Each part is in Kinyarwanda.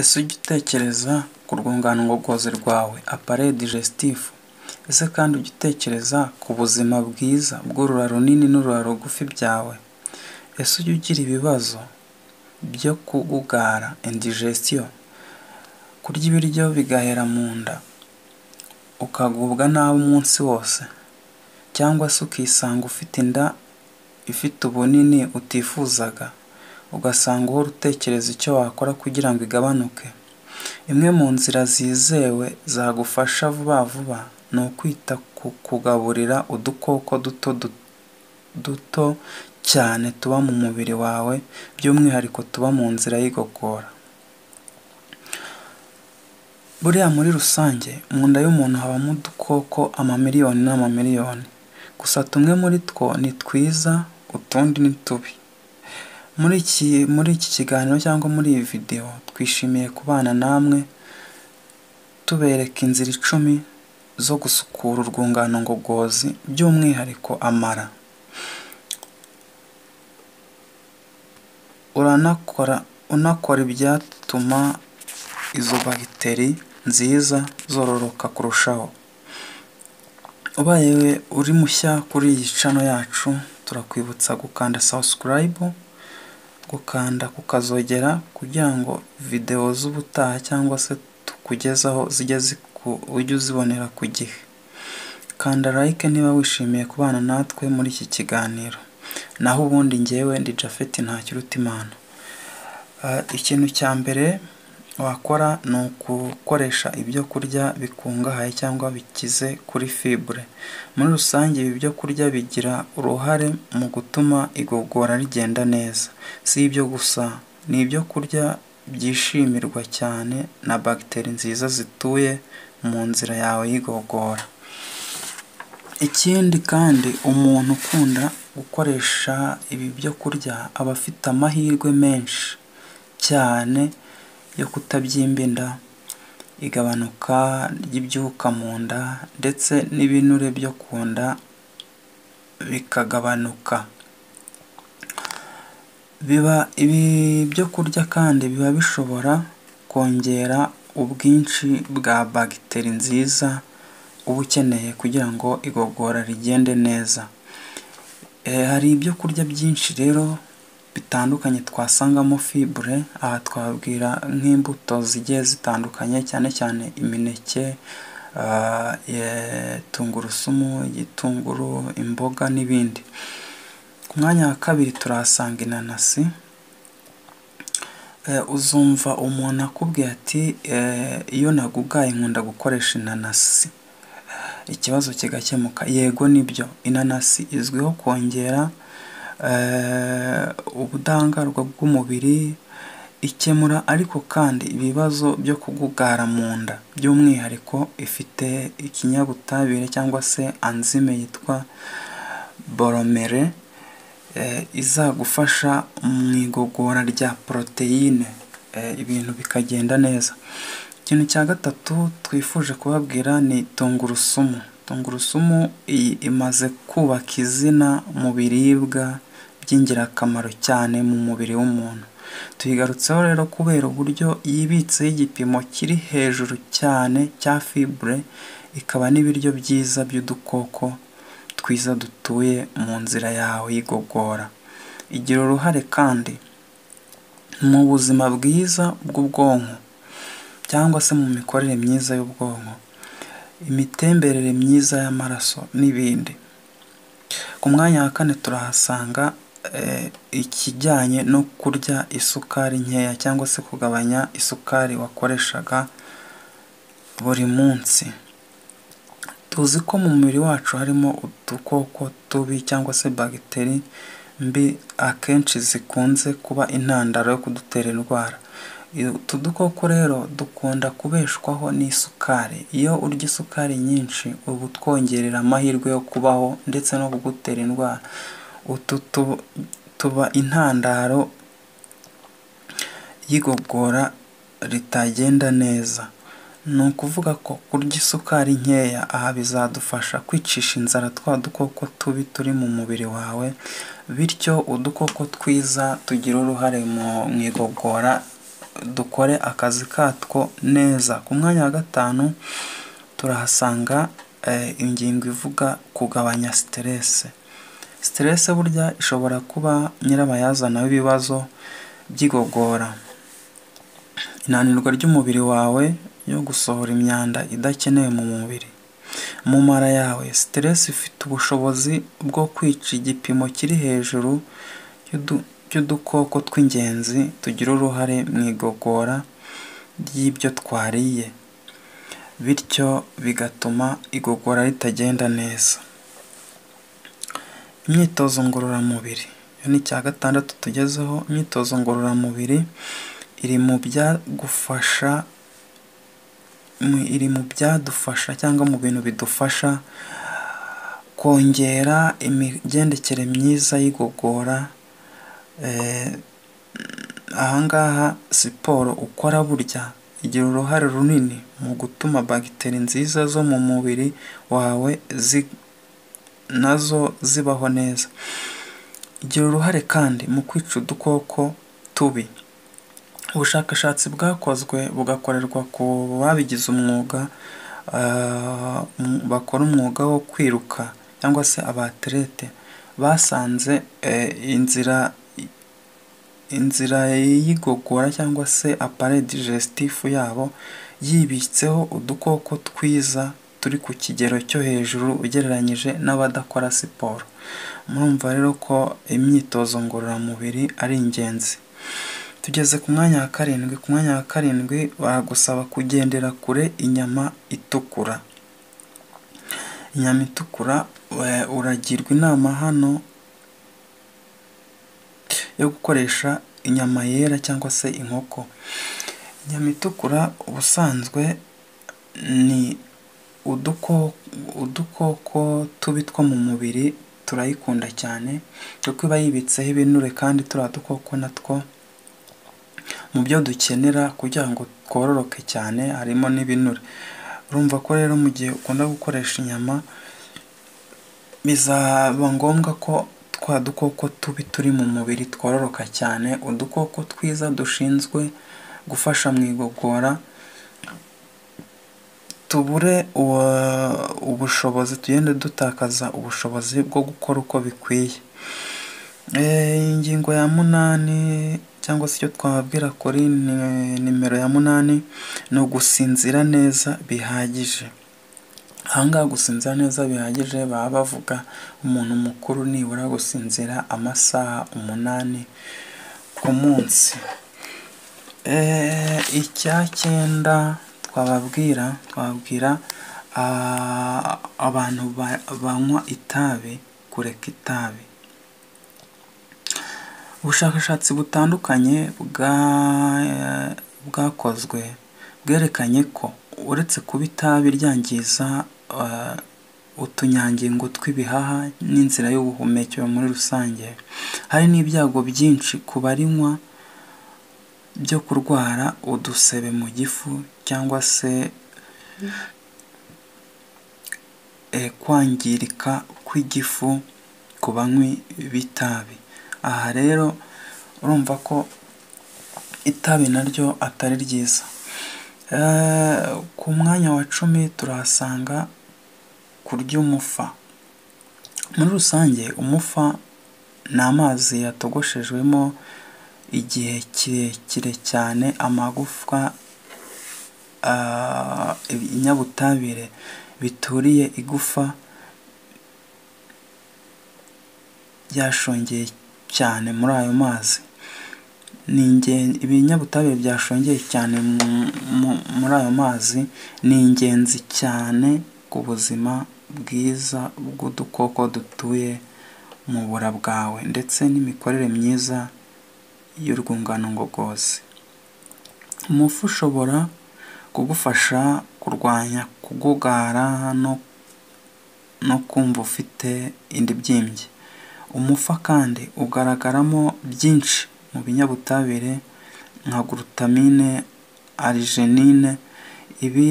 Ese ujya utekereza ku rwungano ngogozi rwawe appareil digestif? Ese kandi ujya utekereza ku buzima bwiza bw'urura runini n'urura rugufi byawe? Ese ujya ugira ibibazo byo kugugara indigestion, kurya ibiryo bigahera mu nda, ukagubwa nabi umunsi wose, cyangwa se ukisanga ufite inda ifite ubunini utifuzaga, ugasanga uhora utekereza icyo wakora kugira ngo igabanuke? Imwe mu nzira zizewe zagufasha vuba vuba ni ukwita ku kugaburira udukoko duto duto cyane tuba mu mubiri wawe, by'umwihariko tuba mu nzira y'igogora. Buriya muri rusange mu nda y'umuntu habamo udukoko amamiliyoni n'amamiliyoni, gusa tumwe muri two ni twiza utundi ni tubi. Muri iki kiganiro cyangwa muri iyi videwo twishimiye kubana namwe tubereka inzira 10 zo gusukura urwungano ngogozi, by'umwihariko amara. Unakora ibyatuma izo bagiteri nziza zororoka kurushaho. Ubaye uri mushya kuri iyi channel yacu, turakwibutsa gukanda subscribe, gukanda ku kazogera kugira ngo videwo z'ubutaha cyangwa se tukugezaho zijye ujye uzibonera ku gihe. Kanda like niba wishimiye kubana natwe muri iki kiganiro. Naho ubundi njyewe ndi Japhet Ntakirutimana. Ikintu cya mbere wakora ni ugukoresha ibyo kurya bikungahaye cyangwa bikize kuri fibre. Muri rusange ibi byo kurya bigira uruhare mu gutuma igogora rigenda neza. Si ibyo gusa, ni ibyo kurya byishimirwa cyane na bagiteri nziza zituye mu nzira yawe y'igogora. Ikindi kandi, umuntu ukunda gukoresha ibi byo kurya aba afite amahirwe menshi cyane yo kutabyimba inda, igabanuka ry'ibyuka mu nda ndetse n'ibinure byo ku nda bikagabanuka. Ibi byo kurya kandi biba bishobora kongera ubwinshi bwa bagiteri nziza uba ukeneye kugira ngo igogora rigende neza. Hari ibyo kurya byinshi rero bitandukanye twasangamo fibre, aha twabwira nk'imbuto zigiye zitandukanye, cyane cyane imineke, tungurusumu, igitunguru, imboga n'ibindi. Ku mwanya wa kabiri turahasanga inanasi. Uzumva umuntu akubwiye ati: "Iyo nagugaye nkunda gukoresha inanasi, ikibazo kigakemuka." Yego nibyo, inanasi izwiho kongera ubudahangarwa bw'umubiri, ikemura ariko kandi ibibazo byo kugugara mu nda, by'umwihariko ifite ikinyabutabire cyangwa se enzyme yitwa bromelain izagufasha mu igogora rya poroteyine, ibintu bikagenda neza. Ikintu cya gatatu twifuje kubabwira ni tungurusumu. Tungurusumu iyi imaze kubaka izina mu biribwa by'ingirakamaro cyane mu mubiri w'umuntu. Tuyigarutseho rero kubera uburyo yibitseho igipimo kiri hejuru cyane cya fibre, ikaba n'ibiryo byiza by'udukoko twiza dutuye mu nzira yawe y'igogora. Igira uruhare kandi mu buzima bwiza bw'ubwonko cyangwa se mu mikorere myiza y'ubwonko, imitemberere myiza y'amaraso n'ibindi. Ku mwanya wa kane turahasanga ikijyanye no kurya isukari nkeya cyangwa se kugabanya isukari wakoreshaga buri munsi. Tuzi ko mu mubiri wacu harimo udukoko tubi cyangwa se bagiteri mbi, akenshi zikunze kuba intandaro yo kudutera indwara. Utu dukoko rero dukunda kubeshwaho n'isukari. Iyo urya isukari nyinshi uba utwongerera amahirwe yo kubaho ndetse no kugutera indwara. Utu tuba intandaro y'igogora ritagenda neza. Ni ukuvuga ko kurya isukari nkeya aha bizadufasha kwicisha inzara twa dukoko tubi turi mu mubiri wawe, bityo udukoko twiza tugira uruhare mu igogora dukore akazi katwo neza. Ku mwanya wa 5 turahasanga ingingo ivuga kugabanya stress. Stress burya ishobora kuba nyirabayazana w'ibibazo by'igogora, inanirwa ry'umubiri wawe yo gusohora imyanda idakenewe mu mubiri. Mu mara yawe stress ifite ubushobozi bwo kwica igipimo kiri hejuru cy'udukoko tw'ingenzi tugira uruhare mu igogora ry'ibyo twariye, bityo bigatuma igogora ritagenda neza. Imyitozo ngororamubiri, iyo ni icya 6 tugezeho. Imyitozo ngororamubiri iri mu byagufasha, iri mu byadufasha cyangwa mu bintu bidufasha kongera imigendekere myiza y'igogora. Ahangaha siporo ukora burya igira uruhare runini mu gutuma bagiteri nziza zo mu mubiri wawe nazo zibaho neza. Igira uruhare kandi mu kwica udukoko tubi. Ubushakashatsi bwakozwe bugakorerwa ku babigize umwuga, bakora umwuga wo kwiruka cyangwa se abaterete, basanze inzira y'igogora cyangwa se appareil digestif yabo yibitseho udukoko twiza turi ku kigero cyo hejuru ugereranyije n'abadakora siporo. Murumva rero ko imyitozo ngororamubiri ari ingenzi. Tugeze ku mwanya wa 7. Ku mwanya wa 7 baragusaba kugendera kure inyama itukura. Inyama itukura uragirwa inama hano yo gukoresha inyama yera cyangwa se inkoko. Inyama itukura ubusanzwe ni udukoko tubi two mu mubiri turayikunda cyane kuko iba yibitseho ibinure, kandi turiya dukoko natwo mu byo dukenera kugira ngo twororoke cyane harimo n'ibinure. Urumva ko rero mu gihe ukunda gukoresha inyama bizaba ngombwa ko twa dukoko tubi turi mu mubiri twororoka cyane. Udukoko twiza dushinzwe gufasha mu igogora tubure ubushobozi, tugende dutakaza ubushobozi bwo gukora uko bikwiye. Ingingo ya 8 cyangwa se icyo twababwira kuri nimero ya 8 ni ugusinzira neza bihagije. Ahangaha gusinzira neza bihagije baba bavuga umuntu mukuru nibura gusinzira amasaha 8 ku munsi. Icya 9 twababwira abantu banywa itabi kureka itabi. Ubushakashatsi butandukanye bwakozwe bwerekanye ko uretse kuba itabi ryangiza utunyangingo tw'ibihaha n'inzira y'ubuhumekero muri rusange, hari n'ibyago byinshi ku barinywa byo kurwara udusebe mu gifu cyangwa se kwangirika kw'igifu ku banywi b'itabi. Aha rero urumva ko itabi naryo atari ryiza. Ku mwanya wa 10 turahasanga kurya umufa. Muri rusange umufa ni amazi yatogoshejwemo igihe kirekire cyane amagufwa, ibinyabutabire bituriye igufa byashongeye cyane muri ayo mazi. Ibinyabutabire byashongeye cyane muri ayo mazi ni ingenzi cyane ku buzima bwiza bw'udukoko dutuye mu bura bwawe ndetse n'imikorere myiza y'urwungano ngogozi. Umufu ushobora kugufasha kurwanya kugugara no kumva ufite inda ibyimbye. Umufa kandi ugaragaramo byinshi mu binyabutabire nka glutamine, arginine. Ibi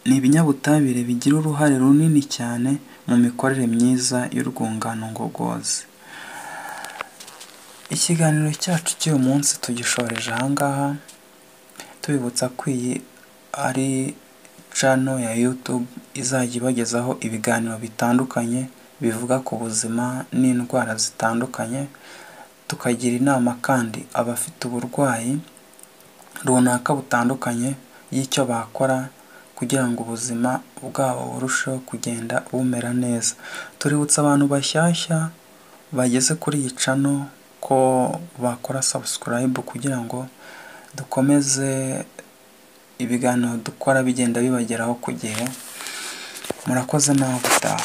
ni ibinyabutabire bigira uruhare runini cyane mu mikorere myiza y'urwungano ngogozi. Ikiganiro cyacu cy'uyu munsi tugishoreje aha ngaha, tubibutsa ko iyi ari channel ya YouTube izajya ibagezaho ibiganiro bitandukanye bivuga ku buzima n'indwara zitandukanye, tukagira inama kandi abafite uburwayi runaka butandukanye y'icyo bakora kugira ngo ubuzima bwabo burusheho kugenda bumera neza. Tuributsa abantu bashyashya bageze kuri iyi channel ko bakora subscribe kugira ngo dukomeze ibiganiro dukora bigenda bibageraho ku gihe. Murakoze, nawe ubutaha.